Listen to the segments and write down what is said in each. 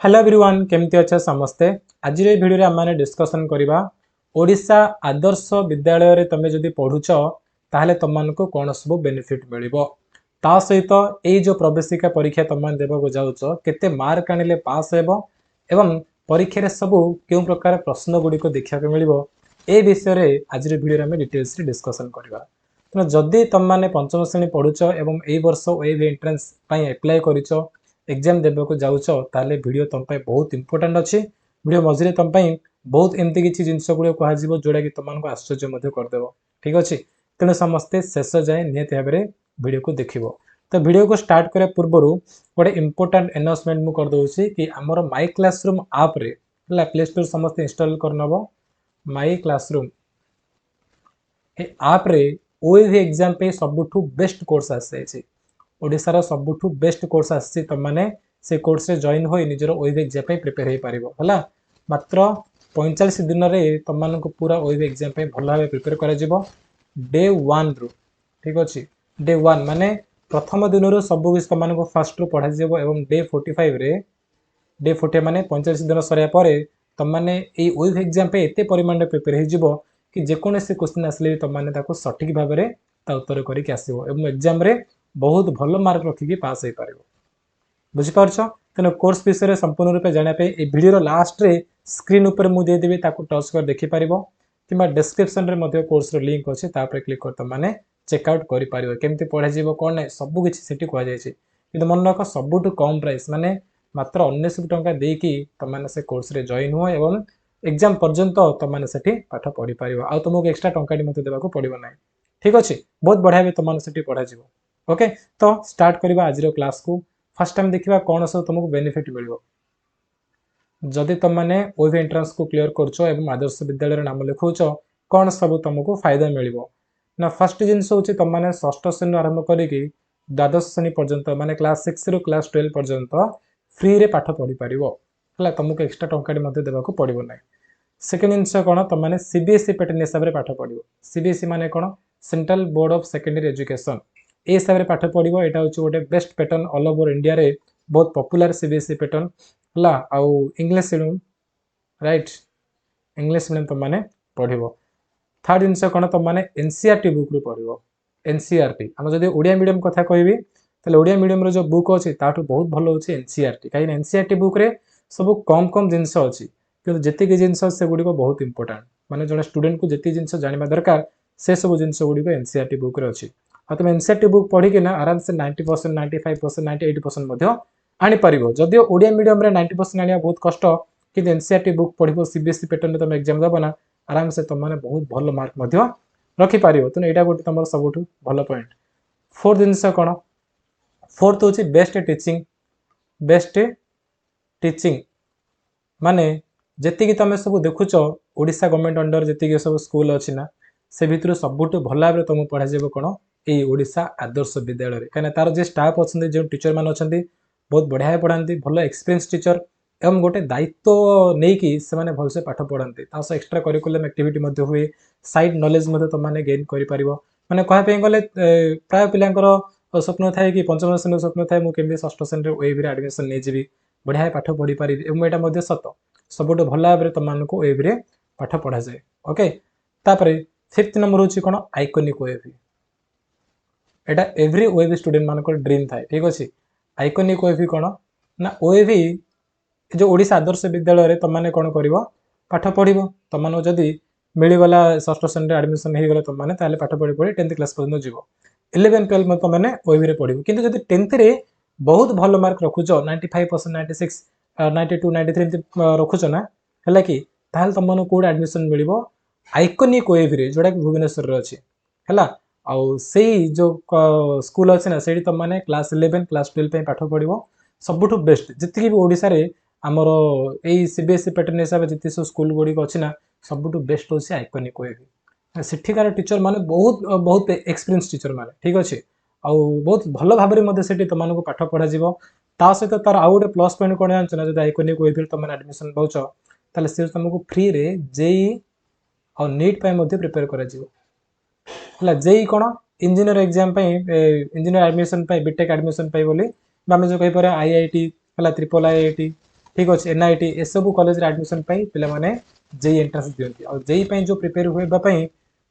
Hello everyone, କେମିତି ଅଛ ସମସ୍ତେ? ଆଜିର ଏଇ ଭିଡ଼ିଓରେ ଆମେମାନେ ଡିସ୍କସନ୍ କରିବା, ଓଡ଼ିଶା ଆଦର୍ଶ ବିଦ୍ୟାଳୟରେ ତମେ ଯଦି ପଢ଼ୁଛ ତାହେଲେ ତମମାନଙ୍କୁ କ'ଣ ସବୁ ବେନିଫିଟ୍ ମିଳିବ। ତା ସହିତ ଏଇ ଯେଉଁ ପ୍ରବେଶିକା ପରୀକ୍ଷା ତମମାନେ ଦେବାକୁ ଯାଉଛ, କେତେ ମାର୍କ ଆଣିଲେ ପାସ୍ ହେବ ଏବଂ ପରୀକ୍ଷାରେ ସବୁ କେଉଁ ପ୍ରକାର ପ୍ରଶ୍ନ ଗୁଡ଼ିକ ଦେଖିବାକୁ ମିଳିବ, ଏ ବିଷୟରେ ଆଜିର ଭିଡ଼ିଓରେ ଆମେ ଡିଟେଲ୍ସରେ ଡିସ୍କସନ୍ କରିବା। ତେଣୁ ଯଦି ତମମାନେ ପଞ୍ଚମ ଶ୍ରେଣୀ ପଢ଼ୁଛ ଏବଂ ଏଇ ବର୍ଷ ଓଏଭି ଏଣ୍ଟ୍ରାନ୍ସ ପାଇଁ ଆପ୍ଲାଏ କରିଛ, ଏକ୍ଜାମ୍ ଦେବାକୁ ଯାଉଛ, ତାହେଲେ ଭିଡ଼ିଓ ତମ ପାଇଁ ବହୁତ ଇମ୍ପୋର୍ଟାଣ୍ଟ ଅଛି। ଭିଡ଼ିଓ ମଝିରେ ତମ ପାଇଁ ବହୁତ ଏମିତି କିଛି ଜିନିଷ ଗୁଡ଼ିକ କୁହାଯିବ, ଯେଉଁଟାକି ତମମାନଙ୍କୁ ଆଶ୍ଚର୍ଯ୍ୟ ମଧ୍ୟ କରିଦେବ। ଠିକ୍ ଅଛି, ତେଣୁ ସମସ୍ତେ ଶେଷ ଯାଏଁ ନିହାତି ଭାବରେ ଭିଡ଼ିଓକୁ ଦେଖିବ। ତ ଭିଡ଼ିଓକୁ ଷ୍ଟାର୍ଟ କରିବା ପୂର୍ବରୁ ଗୋଟେ ଇମ୍ପୋର୍ଟାଣ୍ଟ ଆନାଉନ୍ସମେଣ୍ଟ ମୁଁ କରିଦେଉଛି କି ଆମର ମାଇ କ୍ଲାସରୁମ୍ ଆପ୍ରେ, ହେଲା, ପ୍ଲେ ଷ୍ଟୋର୍ ସମସ୍ତେ ଇନଷ୍ଟଲ୍ କରିନେବ। ମାଇ କ୍ଲାସରୁମ୍ ଏ ଆପ୍ରେ ଓଏଭି ଏକ୍ଜାମ୍ ପାଇଁ ସବୁଠୁ ବେଷ୍ଟ କୋର୍ସ ଆସିଯାଇଛି। ଓଡ଼ିଶାର ସବୁଠୁ ବେଷ୍ଟ କୋର୍ସ ଆସିଛି। ତୁମମାନେ ସେ କୋର୍ସରେ ଜଏନ୍ ହୋଇ ନିଜର ଓଏଭି ଏକ୍ଜାମ୍ ପାଇଁ ପ୍ରିପେୟାର ହେଇପାରିବ। ହେଲା, ମାତ୍ର 45 ଦିନରେ ତୁମମାନଙ୍କୁ ପୁରା ଓଏଭି ଏକ୍ଜାମ୍ ପାଇଁ ଭଲ ଭାବେ ପ୍ରିପେୟାର କରାଯିବ ଡେ ୱାନ୍ରୁ। ଠିକ୍ ଅଛି, ଡେ ୱାନ୍ ମାନେ ପ୍ରଥମ ଦିନରୁ ସବୁ କିଛି ତୁମମାନଙ୍କୁ ଫାଷ୍ଟରୁ ପଢ଼ାଯିବ ଏବଂ ଡେ 45ରେ, ଡେ 40 ମାନେ 45 ଦିନ ସରିବା ପରେ ତୁମମାନେ ଏଇ ଓଏଭି ଏକ୍ଜାମ୍ ପାଇଁ ଏତେ ପରିମାଣରେ ପ୍ରିପେୟାର ହେଇଯିବ କି ଯେକୌଣସି କ୍ୱେଶ୍ଚିନ୍ ଆସିଲେ ବି ତୁମମାନେ ତାକୁ ସଠିକ୍ ଭାବରେ ତା ଉତ୍ତର କରିକି ଆସିବ ଏବଂ ଏକ୍ଜାମ୍ରେ ବହୁତ ଭଲ ମାର୍କ ରଖିକି ପାସ୍ ହେଇପାରିବ। ବୁଝିପାରୁଛ? ତେଣୁ କୋର୍ସ ବିଷୟରେ ସମ୍ପୂର୍ଣ୍ଣ ରୂପେ ଜାଣିବା ପାଇଁ ଏଇ ଭିଡ଼ିଓର ଲାଷ୍ଟରେ ସ୍କ୍ରିନ୍ ଉପରେ ମୁଁ ଦେଇଦେବି, ତାକୁ ଟଚ୍ କରି ଦେଖିପାରିବ କିମ୍ବା ଡେସ୍କ୍ରିପ୍ସନରେ ମଧ୍ୟ କୋର୍ସର ଲିଙ୍କ୍ ଅଛି, ତାପରେ କ୍ଲିକ୍ କରି ତୁମମାନେ ଚେକ୍ ଆଉଟ୍ କରିପାରିବ। କେମିତି ପଢ଼ାଯିବ, କ'ଣ ନାହିଁ, ସବୁ କିଛି ସେଠି କୁହାଯାଇଛି। କିନ୍ତୁ ମନେ ରଖ, ସବୁଠୁ କମ୍ ପ୍ରାଇସ୍, ମାନେ ମାତ୍ର 99 ଟଙ୍କା ଦେଇକି ତୁମମାନେ ସେ କୋର୍ସରେ ଜଏନ୍ ହୁଅ ଏବଂ ଏକ୍ଜାମ୍ ପର୍ଯ୍ୟନ୍ତ ତୁମମାନେ ସେଠି ପାଠ ପଢ଼ିପାରିବ ଆଉ ତୁମକୁ ଏକ୍ସଟ୍ରା ଟଙ୍କାଟି ମଧ୍ୟ ଦେବାକୁ ପଡ଼ିବ ନାହିଁ। ଠିକ୍ ଅଛି, ବହୁତ ବଢ଼ିଆ ବି ତୁମମାନେ ସେଠି ପଢ଼ାଯିବ। ଓକେ, ତ ଷ୍ଟାର୍ଟ କରିବା ଆଜିର କ୍ଲାସକୁ। ଫାର୍ଷ୍ଟ ଟାଇମ୍ ଦେଖିବା କ'ଣ ସବୁ ତୁମକୁ ବେନିଫିଟ୍ ମିଳିବ ଯଦି ତୁମମାନେ ଓଏଭି ଏଣ୍ଟ୍ରାନ୍ସକୁ କ୍ଲିୟର କରୁଛ ଏବଂ ଆଦର୍ଶ ବିଦ୍ୟାଳୟରେ ନାମ ଲେଖାଉଛ। କ'ଣ ସବୁ ତୁମକୁ ଫାଇଦା ମିଳିବ ନା, ଫାର୍ଷ୍ଟ ଜିନିଷ ହେଉଛି ତୁମମାନେ ଷଷ୍ଠ ଶ୍ରେଣୀରୁ ଆରମ୍ଭ କରିକି ଦ୍ୱାଦଶ ଶ୍ରେଣୀ ପର୍ଯ୍ୟନ୍ତ, ମାନେ କ୍ଲାସ୍ 6ରୁ କ୍ଲାସ୍ 12 ପର୍ଯ୍ୟନ୍ତ ଫ୍ରିରେ ପାଠ ପଢ଼ିପାରିବ। ହେଲା, ତୁମକୁ ଏକ୍ସଟ୍ରା ଟଙ୍କାଟି ମଧ୍ୟ ଦେବାକୁ ପଡ଼ିବ ନାହିଁ। ସେକେଣ୍ଡ ଜିନିଷ କ'ଣ? ତୁମମାନେ ସିବିଏସ୍ଇ ପ୍ୟାଟର୍ନ ହିସାବରେ ପାଠ ପଢ଼ିବ। ସିବିଏସ୍ଇ ମାନେ କ'ଣ? Central board of secondary education, ଏଇ ହିସାବରେ ପାଠ ପଢ଼ିବ। ଏଇଟା ହେଉଛି ଗୋଟେ ବେଷ୍ଟ ପ୍ୟାଟର୍ନ, ଅଲ୍ ଓଭର ଇଣ୍ଡିଆରେ ବହୁତ ପପୁଲାର ସିବିଏସ୍ଇ ପ୍ୟାଟର୍ନ। ହେଲା, ଆଉ English medium, right, English medium ତୁମମାନେ ପଢ଼ିବ। ଥାର୍ଡ ଜିନିଷ କ'ଣ? ତୁମମାନେ ଏନ୍ସିଆରଟି ବୁକ୍ରୁ ପଢ଼ିବ। ଏନ୍ସିଆରଟି, ଆମେ ଯଦି ଓଡ଼ିଆ ମିଡ଼ିୟମ୍ କଥା କହିବି, ତାହେଲେ ଓଡ଼ିଆ ମିଡ଼ିୟମର ଯେଉଁ ବୁକ୍ ଅଛି ତାଠୁ ବହୁତ ଭଲ ହେଉଛି ଏନ୍ସିଆରଟି। କାହିଁକିନା ଏନ୍ସିଆରଟି ବୁକ୍ରେ ସବୁ କମ୍ କମ୍ ଜିନିଷ ଅଛି, କିନ୍ତୁ ଯେତିକି ଜିନିଷ ସେଗୁଡ଼ିକ ବହୁତ ଇମ୍ପୋର୍ଟାଣ୍ଟ। ମାନେ ଜଣେ ଷ୍ଟୁଡେଣ୍ଟକୁ ଯେତିକି ଜିନିଷ ଜାଣିବା ଦରକାର, ସେସବୁ ଜିନିଷ ଗୁଡ଼ିକ ଏନ୍ସିଆରଟି ବୁକ୍ରେ ଅଛି। ଆଉ ତୁମେ ଏନ୍ସିଆରଟି ବୁକ୍ ପଢ଼ିକିନା ଆରାମସେ 90%, 95%, 98% ମଧ୍ୟ ଆଣିପାରିବ। ଯଦିଓ ଓଡ଼ିଆ ମିଡ଼ିୟମରେ 90% ଆଣିବା ବହୁତ କଷ୍ଟ, କିନ୍ତୁ ଏନ୍ସିଆରଟି ବୁକ୍ ପଢ଼ିବ, ସିବିଏସ୍ଇ ପ୍ୟାଟର୍ନରେ ତୁମେ ଏକ୍ଜାମ୍ ଦେବ ନା, ଆରାମସେ ତୁମମାନେ ବହୁତ ଭଲ ମାର୍କ ମଧ୍ୟ ରଖିପାରିବ। ତେଣୁ ଏଇଟା ଗୋଟେ ତୁମର ସବୁଠୁ ଭଲ ପଏଣ୍ଟ। ଫୋର୍ଥ ଜିନିଷ କ'ଣ? ଫୋର୍ଥ ହେଉଛି ବେଷ୍ଟ ଟିଚିଂ। ବେଷ୍ଟ ଟିଚିଂ ମାନେ ଯେତିକି ତମେ ସବୁ ଦେଖୁଛ, ଓଡ଼ିଶା ଗଭର୍ଣ୍ଣମେଣ୍ଟ ଅଣ୍ଡର ଯେତିକି ସବୁ ସ୍କୁଲ ଅଛି ନା, ସେ ଭିତରୁ ସବୁଠୁ ଭଲ ଭାବରେ ତୁମକୁ ପଢ଼ାଯିବ କ'ଣ? ଏଇ ଓଡ଼ିଶା ଆଦର୍ଶ ବିଦ୍ୟାଳୟରେ। କାହିଁକିନା ତାର ଯେ ଷ୍ଟାଫ୍ ଅଛନ୍ତି, ଯେଉଁ ଟିଚର ମାନେ ଅଛନ୍ତି, ବହୁତ ବଢ଼ିଆ ପଢ଼ାନ୍ତି, ଭଲ ଏକ୍ସପିରିଏନ୍ସ ଟିଚର ଏବଂ ଗୋଟେ ଦାୟିତ୍ୱ ନେଇକି ସେମାନେ ଭଲସେ ପାଠ ପଢ଼ାନ୍ତି। ତା ସହ ଏକ୍ସଟ୍ରା କରିକୁଲମ୍ ଆକ୍ଟିଭିଟି ମଧ୍ୟ ହୁଏ, ସାଇଡ୍ ନଲେଜ ମଧ୍ୟ ତୁମମାନେ ଗେନ୍ କରିପାରିବ। ମାନେ କହିବା ପାଇଁ ଗଲେ ପ୍ରାୟ ପିଲାଙ୍କର ସ୍ୱପ୍ନ ଥାଏ କି, ପଞ୍ଚମ ଶ୍ରେଣୀର ସ୍ୱପ୍ନ ଥାଏ, ମୁଁ କେମିତି ଷଷ୍ଠ ଶ୍ରେଣୀରେ ଓଏଭିରେ ଆଡ଼ମିସନ୍ ନେଇଯିବି, ବଢ଼ିଆ ପାଠ ପଢ଼ିପାରିବି। ଏବଂ ଏଇଟା ମଧ୍ୟ ସତ, ସବୁଠୁ ଭଲ ଭାବରେ ତୁମମାନଙ୍କୁ ଓଏଭିରେ ପାଠ ପଢ଼ାଯାଏ। ଓକେ, ତାପରେ ଫିଫ୍ଥ ନମ୍ବର ହେଉଛି କ'ଣ? Iconic OAV. ଏଇଟା ଏଭ୍ରି ଓଏଭି ଷ୍ଟୁଡେଣ୍ଟ ମାନଙ୍କର ଡ୍ରିମ୍ ଥାଏ। ଠିକ୍ ଅଛି, ଆଇକୋନିକ୍ ଓଏଭି କ'ଣ ନା, ଓଏଭି ଯେଉଁ ଓଡ଼ିଶା ଆଦର୍ଶ ବିଦ୍ୟାଳୟରେ ତୁମମାନେ କ'ଣ କରିବ? ପାଠ ପଢ଼ିବ। ତୁମମାନଙ୍କୁ ଯଦି ମିଳିଗଲା, ଷଷ୍ଠ ଶ୍ରେଣୀରେ ଆଡ଼ମିସନ୍ ହେଇଗଲା ତୁମମାନେ, ତାହେଲେ ପାଠ ପଢ଼ି ପଢ଼ି 10th class ପର୍ଯ୍ୟନ୍ତ ଯିବ। 11, 12 ମଧ୍ୟ ତୁମମାନେ ଓଏଭିରେ ପଢ଼ିବ। କିନ୍ତୁ ଯଦି 10thରେ ବହୁତ ଭଲ ମାର୍କ ରଖୁଛ, 95%, 96, 92, 93 ଏମିତି ରଖୁଛ ନା, ହେଲା କି, ତାହେଲେ ତୁମମାନଙ୍କୁ କେଉଁଠି ଆଡ଼ମିସନ୍ ମିଳିବ? ଆଇକୋନିକ୍ ଓଏଭିରେ, ଯେଉଁଟାକି ଭୁବନେଶ୍ୱରରେ ଅଛି। ହେଲା, ଆଉ ସେଇ ଯେଉଁ ସ୍କୁଲ ଅଛି ନା, ସେଇଠି ତୁମମାନେ କ୍ଲାସ୍ 11, କ୍ଲାସ୍ 12 ପାଇଁ ପାଠ ପଢ଼ିବ। ସବୁଠୁ ବେଷ୍ଟ, ଯେତିକି ବି ଓଡ଼ିଶାରେ ଆମର ଏଇ ସିବିଏସ୍ଇ ପ୍ୟାଟର୍ନ ହିସାବରେ ଯେତିକି ସବୁ ସ୍କୁଲ ଗୁଡ଼ିକ ଅଛି ନା, ସବୁଠୁ ବେଷ୍ଟ ହେଉଛି ଆଇକୋନିକ୍ ଓଏଭି। ସେଠିକାର ଟିଚର ମାନେ ବହୁତ ବହୁତ ଏକ୍ସପିରିଏନ୍ସ ଟିଚର ମାନେ। ଠିକ୍ ଅଛି, ଆଉ ବହୁତ ଭଲ ଭାବରେ ମଧ୍ୟ ସେଠି ତୁମମାନଙ୍କୁ ପାଠ ପଢ଼ାଯିବ। ତା ସହିତ ତାର ଆଉ ଗୋଟେ ପ୍ଲସ୍ ପଏଣ୍ଟ କ'ଣ ଜାଣିଛ ନା, ଯଦି ଆଇକୋନିକ୍ ଓଏଭିରେ ତୁମେ ଆଡ଼ମିସନ୍ ପାଉଛ, ତାହେଲେ ସେ ତୁମକୁ ଫ୍ରିରେ ଜେଇ ଆଉ ନିଟ୍ ପାଇଁ ମଧ୍ୟ ପ୍ରିପେୟାର କରାଯିବ। ହେଲା, ଜେଇ କ'ଣ? ଇଞ୍ଜିନିୟର ଏକ୍ଜାମ୍ ପାଇଁ, ଇଞ୍ଜିନିୟର ଆଡ଼ମିସନ୍ ପାଇଁ, ବିଟେକ୍ ଆଡ଼ମିସନ୍ ପାଇଁ ବୋଲି ବା ଆମେ ଯେଉଁ କହିପାରିବା ଆଇଆଇଟି, ହେଲା, ଟ୍ରିପଲ୍ ଆଇଆଇଟି, ଠିକ୍ ଅଛି, ଏନ୍ଆଇଟି, ଏସବୁ କଲେଜରେ ଆଡ଼ମିସନ୍ ପାଇଁ ପିଲାମାନେ ଜେଇ ଏଣ୍ଟ୍ରାନ୍ସ ଦିଅନ୍ତି। ଆଉ ଜେଇ ପାଇଁ ଯେଉଁ ପ୍ରିପେୟାର ହେବା ପାଇଁ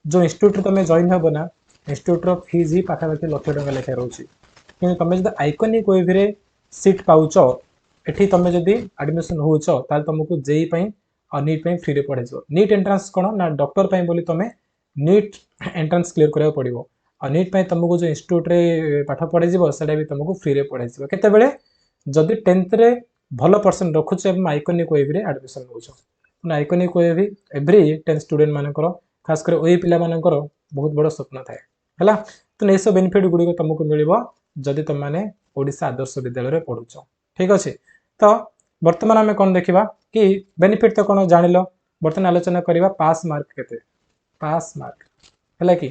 ଯେଉଁ ଇନଷ୍ଟିଟ୍ୟୁଟ୍ରେ ତୁମେ ଜଏନ୍ ହେବ ନା, ଇନଷ୍ଟିଟ୍ୟୁଟ୍ର ଫିଜ୍ ହିଁ ପାଖାପାଖି ଲକ୍ଷ ଟଙ୍କା ଲେଖାଏଁ ରହୁଛି। କିନ୍ତୁ ତୁମେ ଯଦି ଆଇକନିକ୍ ୱେଭ୍ରେ ସିଟ୍ ପାଉଛ, ଏଠି ତୁମେ ଯଦି ଆଡ଼ମିସନ୍ ହେଉଛ, ତାହେଲେ ତୁମକୁ ଜେଇ ପାଇଁ ଆଉ ନିଟ୍ ପାଇଁ ଫ୍ରିରେ ପଢ଼ାଯିବ। ନିଟ୍ ଏଣ୍ଟ୍ରାନ୍ସ କ'ଣ ନା ଡକ୍ଟର ପାଇଁ ବୋଲି ତୁମେ ନିଟ୍ ଏଣ୍ଟ୍ରାନ୍ସ କ୍ଲିୟର କରିବାକୁ ପଡ଼ିବ। ଆଉ ନିଟ୍ ପାଇଁ ତୁମକୁ ଯେଉଁ ଇନଷ୍ଟିଟ୍ୟୁଟ୍ରେ ପାଠ ପଢ଼ାଯିବ, ସେଇଟା ବି ତୁମକୁ ଫ୍ରିରେ ପଢ଼ାଯିବ। କେତେବେଳେ? ଯଦି ଟେନ୍ଥରେ ଭଲ ପରସେଣ୍ଟ ରଖୁଛ ଏବଂ ଆଇକନିକ୍ ୱେଭ୍ରେ ଆଡ଼ମିସନ୍ ନେଉଛ। ତେଣୁ iconic wave every tenth student ମାନଙ୍କର, ଖାସ କରି ଓଇ ପିଲାମାନଙ୍କର ବହୁତ ବଡ଼ ସ୍ୱପ୍ନ ଥାଏ, ହେଲା। ତେଣୁ ଏସବୁ ବେନିଫିଟ୍ ଗୁଡ଼ିକ ତୁମକୁ ମିଳିବ ଯଦି ତୁମମାନେ ଓଡ଼ିଶା ଆଦର୍ଶ ବିଦ୍ୟାଳୟରେ ପଢ଼ୁଛ। ଠିକ୍ ଅଛି, ତ ବର୍ତ୍ତମାନ ଆମେ କ'ଣ ଦେଖିବା କି ବେନିଫିଟ୍ ତ କ'ଣ ଜାଣିଲ, ବର୍ତ୍ତମାନ ଆଲୋଚନା କରିବା ପାସ୍ ମାର୍କ କେତେ। ପାସ୍ ମାର୍କ ହେଲା କି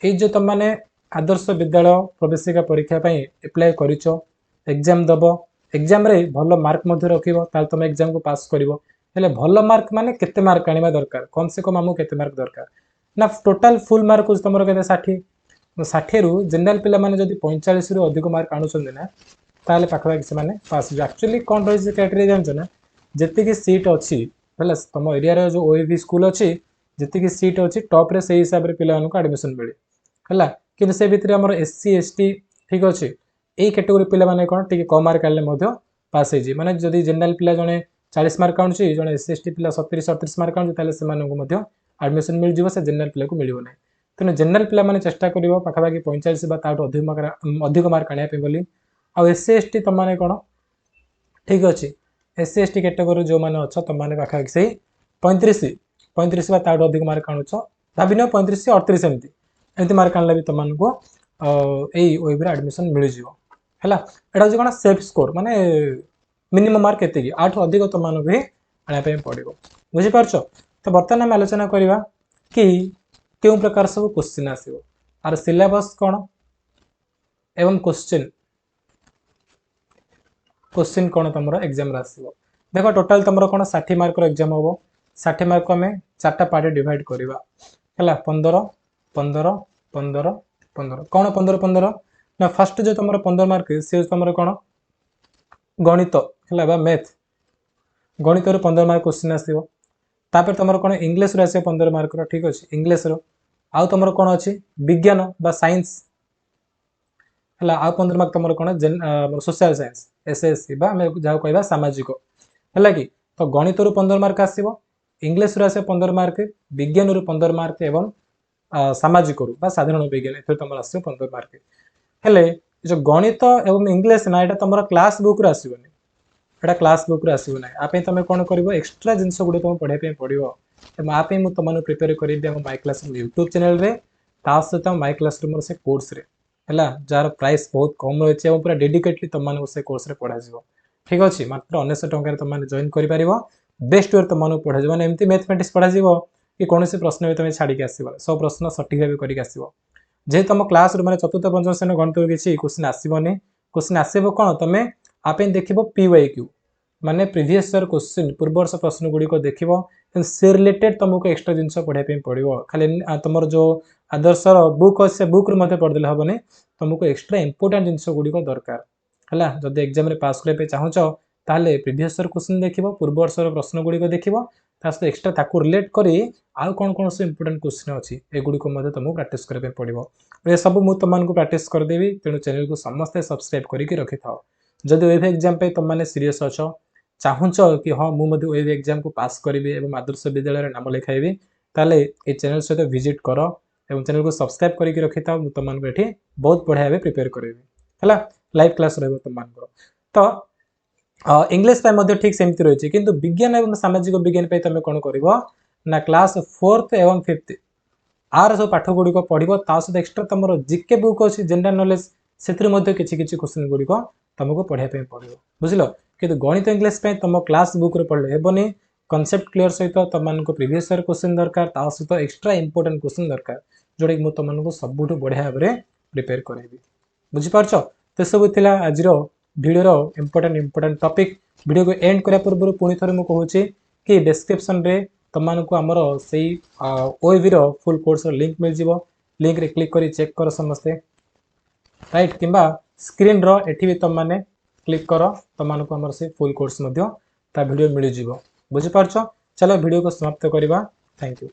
ଏଇ ଯେଉଁ ତୁମମାନେ ଆଦର୍ଶ ବିଦ୍ୟାଳୟ ପ୍ରବେଶିକା ପରୀକ୍ଷା ପାଇଁ ଆପ୍ଲାଏ କରିଛ, ଏକ୍ଜାମ୍ ଦେବ, ଏକ୍ଜାମ୍ରେ ଭଲ ମାର୍କ ମଧ୍ୟ ରଖିବ, ତାହେଲେ ତୁମେ ଏକ୍ଜାମ୍କୁ ପାସ୍ କରିବ। ହେଲେ ଭଲ ମାର୍କ ମାନେ କେତେ ମାର୍କ ଆଣିବା ଦରକାର? କମ୍ ସେ କମ୍ ଆମକୁ କେତେ ମାର୍କ ଦରକାର ନା ଟୋଟାଲ ଫୁଲ୍ ମାର୍କ ହେଉଛି ତୁମର କେତେ? 60। 60ରୁ ଜେନେରାଲ ପିଲାମାନେ ଯଦି 45ରୁ ଅଧିକ ମାର୍କ ଆଣୁଛନ୍ତି ନା, ତାହେଲେ ପାଖାପାଖି ସେମାନେ ପାସ୍ ହେଇଯିବେ। ଆକ୍ଚୁଆଲି କ'ଣ ରହିଛି କ୍ରାଇଟେରିଆ ଜାଣିଛ ନା? ଯେତିକି ସିଟ୍ ଅଛି, ହେଲା, ତୁମ ଏରିଆର ଯେଉଁ ଓଏଭି ସ୍କୁଲ ଅଛି, ଯେତିକି ସିଟ୍ ଅଛି ଟପ୍ରେ, ସେଇ ହିସାବରେ ପିଲାମାନଙ୍କୁ ଆଡ଼ମିସନ୍ ମିଳେ, ହେଲା। କିନ୍ତୁ ସେ ଭିତରେ ଆମର ଏସ୍ ସି, ଏସ୍ ଟି, ଠିକ୍ ଅଛି, ଏଇ କ୍ୟାଟେଗୋରୀ ପିଲାମାନେ କ'ଣ ଟିକେ କମ୍ ମାର୍କ ଆଣିଲେ ମଧ୍ୟ ପାସ୍ ହେଇଯିବେ। ମାନେ ଯଦି ଜେନେରାଲ ପିଲା ଜଣେ 40 ମାର୍କ ଆଣୁଛି, ଜଣେ ଏସ୍ ସି, ଏସ୍ ଟି ପିଲା 37, 38 ମାର୍କ ଆଣୁଛି, ତାହେଲେ ସେମାନଙ୍କୁ ମଧ୍ୟ ଆଡ଼ମିସନ୍ ମିଳିଯିବ, ସେ ଜେନେରାଲ ପିଲାକୁ ମିଳିବ ନାହିଁ। ତେଣୁ ଜେନେରାଲ ପିଲାମାନେ ଚେଷ୍ଟା କରିବ ପାଖାପାଖି 45 ବା ତାଠୁ ଅଧିକ ମାର୍କ ଆଣିବା ପାଇଁ ବୋଲି। ଆଉ ଏସ୍ ସି, ଏସ୍ ଟି ତୁମମାନେ କ'ଣ, ଠିକ୍ ଅଛି, S C, S T category ଯେଉଁମାନେ ଅଛ, ତୁମମାନେ ପାଖାପାଖି ସେଇ 35 ବା ତାଠୁ ଅଧିକ ମାର୍କ ଆଣୁଛ, ଭାବିନିଅ 35, 38, ଏମିତି ମାର୍କ ଆଣିଲେ ବି ତୁମମାନଙ୍କୁ ଏଇ ୱେଭ୍ରେ ଆଡ଼ମିସନ୍ ମିଳିଯିବ, ହେଲା। ଏଇଟା ହେଉଛି କ'ଣ ସେଫ୍ ସ୍କୋର, ମାନେ ମିନିମମ୍ ମାର୍କ ଏତିକି, ଆଠୁ ଅଧିକ ତୁମମାନଙ୍କୁ ହିଁ ଆଣିବା ପାଇଁ ପଡ଼ିବ। ବୁଝିପାରୁଛ ତ? ବର୍ତ୍ତମାନ ଆମେ ଆଲୋଚନା କରିବା କି କେଉଁ ପ୍ରକାର ସବୁ କୋଶ୍ଚିନ୍ ଆସିବ, ଆର ସିଲାବସ୍ କ'ଣ ଏବଂ କୋଶ୍ଚିନ୍ କ'ଣ ତୁମର ଏକ୍ଜାମ୍ରେ ଆସିବ। ଦେଖ, ଟୋଟାଲ ତୁମର କ'ଣ 60 ମାର୍କର ଏକ୍ଜାମ୍ ହେବ। 60 ମାର୍କକୁ ଆମେ ଚାରିଟା ପାର୍ଟରେ ଡିଭାଇଡ଼ କରିବା, ହେଲା, 15, 15, 15, 15। କ'ଣ 15 15 ନା ଫାର୍ଷ୍ଟ ଯେଉଁ ତୁମର 15 ମାର୍କ, ସେ ହେଉଛି ତୁମର କ'ଣ ଗଣିତ, ହେଲା, ବା ମ୍ୟାଥ୍। ଗଣିତରୁ 15 ମାର୍କ କୋଶ୍ଚିନ୍ ଆସିବ। ତାପରେ ତୁମର କ'ଣ ଇଂଲିଶରୁ ଆସିବ 15 ମାର୍କର, ଠିକ୍ ଅଛି, ଇଂଲିଶର। ଆଉ ତୁମର କ'ଣ ଅଛି? ବିଜ୍ଞାନ ବା ସାଇନ୍ସ, ହେଲା। ଆଉ 15 ମାର୍କ ତୁମର କ'ଣ social science, S S C ବା ଆମେ ଯାହାକୁ କହିବା ସାମାଜିକ, ହେଲା କି। ତ ଗଣିତରୁ 15 ମାର୍କ ଆସିବ, ଇଂଲିଶରୁ ଆସିବ 15 ମାର୍କ, ବିଜ୍ଞାନରୁ 15 ମାର୍କ ଏବଂ ସାମାଜିକରୁ ବା ସାଧାରଣ ବିଜ୍ଞାନ, ଏଥିରୁ ତୁମର ଆସିବ 15 ମାର୍କ। ହେଲେ ଏ ଯେଉଁ ଗଣିତ ଏବଂ ଇଂଲିଶ ନା, ଏଇଟା ତୁମର କ୍ଲାସ୍ ବୁକ୍ରୁ ଆସିବନି, ଏଇଟା କ୍ଲାସ୍ ବୁକ୍ରୁ ଆସିବ ନାହିଁ। ଆ ପାଇଁ ତୁମେ କ'ଣ କରିବ? ଏକ୍ସଟ୍ରା ଜିନିଷ ଗୁଡ଼ିକ ତୁମକୁ ପଢ଼ିବା ପାଇଁ ପଡ଼ିବ ଏବଂ ଆ ପାଇଁ ମୁଁ ତୁମମାନଙ୍କୁ ପ୍ରିପେୟାର କରିବି ଆମ ମାଇ କ୍ଲାସ୍ ରୁମ୍ ୟୁଟ୍ୟୁବ୍ ଚ୍ୟାନେଲରେ, ତା ସହିତ ମାଇ କ୍ଲାସ୍ ରୁମ୍ର ସେ କୋର୍ସରେ, ହେଲା, ଯାହାର ପ୍ରାଇସ୍ ବହୁତ କମ୍ ରହିଛି ଏବଂ ପୁରା ଡେଡିକେଟଲି ତୁମମାନଙ୍କୁ ସେ କୋର୍ସରେ ପଢ଼ାଯିବ। ଠିକ୍ ଅଛି, ମାତ୍ର 99 ଟଙ୍କାରେ ତୁମମାନେ ଜଏନ୍ କରିପାରିବ। ବେଷ୍ଟ ୱେରେ ତୁମମାନଙ୍କୁ ପଢ଼ାଯିବ, ମାନେ ଏମିତି ମ୍ୟାଥମେଟିକ୍ସ ପଢ଼ାଯିବ କି କୌଣସି ପ୍ରଶ୍ନ ବି ତୁମେ ଛାଡ଼ିକି ଆସିବ, ସବୁ ପ୍ରଶ୍ନ ସଠିକ୍ ଭାବେ କରିକି ଆସିବ। ଯେହେତୁ ତମ କ୍ଲାସ୍ରୁ ମାନେ ଚତୁର୍ଥ ପଞ୍ଚମ ଶ୍ରେଣୀ ଗଣିତରୁ କିଛି କୋଶ୍ଚିନ୍ ଆସିବନି। କୋଶ୍ଚିନ୍ ଆସିବ କ'ଣ? ତମେ ଆ ପାଇଁ ଦେଖିବ ପିୱାଇ କ୍ୟୁ, ମାନେ ପ୍ରିଭିୟସ୍ ଇୟର୍ କୋଶ୍ଚିନ୍, ପୂର୍ବ ବର୍ଷ ପ୍ରଶ୍ନ ଗୁଡ଼ିକ ଦେଖିବ। ସେ ରିଲେଟେଡ୍ ତୁମକୁ ଏକ୍ସଟ୍ରା ଜିନିଷ ପଢ଼ିବା ପାଇଁ ପଡ଼ିବ। ଖାଲି ତୁମର ଯେଉଁ ଆଦର୍ଶର ବୁକ୍ ଅଛି, ସେ ବୁକ୍ରୁ ମଧ୍ୟ ପଢ଼ିଦେଲେ ହେବନି, ତୁମକୁ ଏକ୍ସଟ୍ରା ଇମ୍ପୋର୍ଟାଣ୍ଟ ଜିନିଷ ଗୁଡ଼ିକ ଦରକାର, ହେଲା। ଯଦି ଏକ୍ଜାମ୍ରେ ପାସ୍ କରିବା ପାଇଁ ଚାହୁଁଛ, ତାହେଲେ ପ୍ରିଭିୟସ୍ ଇୟର୍ କୋଶ୍ଚିନ୍ ଦେଖିବ, ପୂର୍ବ ବର୍ଷର ପ୍ରଶ୍ନ ଗୁଡ଼ିକ ଦେଖିବ, ତା ସହିତ ଏକ୍ସଟ୍ରା ତାକୁ ରିଲେଟ୍ କରି ଆଉ କ'ଣ କ'ଣ ସବୁ ଇମ୍ପୋର୍ଟାଣ୍ଟ କୋଶ୍ଚିନ୍ ଅଛି, ଏଗୁଡ଼ିକୁ ମଧ୍ୟ ତୁମକୁ ପ୍ରାକ୍ଟିସ୍ କରିବା ପାଇଁ ପଡ଼ିବ। ଏସବୁ ମୁଁ ତୁମମାନଙ୍କୁ ପ୍ରାକ୍ଟିସ୍ କରିଦେବି। ତେଣୁ ଚ୍ୟାନେଲକୁ ସମସ୍ତେ ସବସ୍କ୍ରାଇବ୍ କରିକି ରଖିଥାଅ। ଯଦି ୱେଭ୍ ଏକ୍ଜାମ୍ ପାଇଁ ତୁମମାନେ ସିରିୟସ୍ ଅଛ, ଚାହୁଁଛ କି ହଁ, ମୁଁ ମଧ୍ୟ ୱେଭ୍ ଏକ୍ଜାମ୍କୁ ପାସ୍ କରିବି ଏବଂ ଆଦର୍ଶ ବିଦ୍ୟାଳୟରେ ନାମ ଲେଖାଇବି, ତାହେଲେ ଏ ଚ୍ୟାନେଲ୍ ସହିତ ଭିଜିଟ୍ କର ଏବଂ ଚ୍ୟାନେଲକୁ ସବସ୍କ୍ରାଇବ୍ କରିକି ରଖିଥାଅ। ମୁଁ ତୁମମାନଙ୍କୁ ଏଠି ବହୁତ ବଢ଼ିଆ ଭାବେ ପ୍ରିପେୟାର କରିବି, ହେଲା। ଲାଇଭ୍ କ୍ଲାସ୍ ରହିବ ତୁମମାନଙ୍କର। ତ ଇଂଲିଶ ପାଇଁ ମଧ୍ୟ ଠିକ୍ ସେମିତି ରହିଛି। କିନ୍ତୁ ବିଜ୍ଞାନ ଏବଂ ସାମାଜିକ ବିଜ୍ଞାନ ପାଇଁ ତୁମେ କ'ଣ କରିବ ନା କ୍ଲାସ୍ ଫୋର୍ଥ ଏବଂ ଫିଫ୍ଥ ଆର ସବୁ ପାଠ ଗୁଡ଼ିକ ପଢ଼ିବ। ତା ସହିତ ଏକ୍ସଟ୍ରା ତୁମର ଜିକେ ବୁକ୍ ଅଛି, ଜେନେରାଲ ନଲେଜ, ସେଥିରୁ ମଧ୍ୟ କିଛି କିଛି କ୍ୱେଶ୍ଚିନ୍ ଗୁଡ଼ିକ ତୁମକୁ ପଢ଼ିବା ପାଇଁ ପଡ଼ିବ, ବୁଝିଲ। କିନ୍ତୁ ଗଣିତ ଇଂଲିଶ ପାଇଁ ତୁମ କ୍ଲାସ୍ ବୁକ୍ରେ ପଢ଼ିଲେ ହେବନି। କନସେପ୍ଟ କ୍ଲିୟର ସହିତ ତୁମମାନଙ୍କୁ ପ୍ରିଭିୟସ୍ ଇୟର୍ କ୍ୱେଶ୍ଚିନ୍ ଦରକାର, ତା ସହିତ ଏକ୍ସଟ୍ରା ଇମ୍ପୋର୍ଟାଣ୍ଟ କ୍ୱେଶ୍ଚିନ୍ ଦରକାର, ଯେଉଁଟାକି ମୁଁ ତୁମମାନଙ୍କୁ ସବୁଠୁ ବଢ଼ିଆ ଭାବରେ ପ୍ରିପେୟାର କରାଇବି। ବୁଝିପାରୁଛ ତ? ଏସବୁ ଥିଲା ଆଜିର ଭିଡ଼ିଓର ଇମ୍ପୋର୍ଟାଣ୍ଟ ଇମ୍ପୋର୍ଟାଣ୍ଟ ଟପିକ୍। ଭିଡ଼ିଓକୁ ଏଣ୍ଡ କରିବା ପୂର୍ବରୁ ପୁଣି ଥରେ ମୁଁ କହୁଛି କି ଡେସ୍କ୍ରିପସନ୍ରେ ତୁମମାନଙ୍କୁ ଆମର ସେଇ ଓଏଭିର ଫୁଲ୍ କୋର୍ସର ଲିଙ୍କ୍ ମିଳିଯିବ। ଲିଙ୍କରେ କ୍ଲିକ୍ କରି ଚେକ୍ କର ସମସ୍ତେ, ରାଇଟ୍? କିମ୍ବା ସ୍କ୍ରିନ୍ର ଏଠି ବି ତୁମମାନେ କ୍ଲିକ୍ କର, ତୁମମାନଙ୍କୁ ଆମର ସେ ଫୁଲ୍ କୋର୍ସ ମଧ୍ୟ ତା ଭିଡ଼ିଓ ମିଳିଯିବ। ବୁଝିପାରୁଛ? ଚାଲ ଭିଡ଼ିଓକୁ ସମାପ୍ତ କରିବା। Thank you.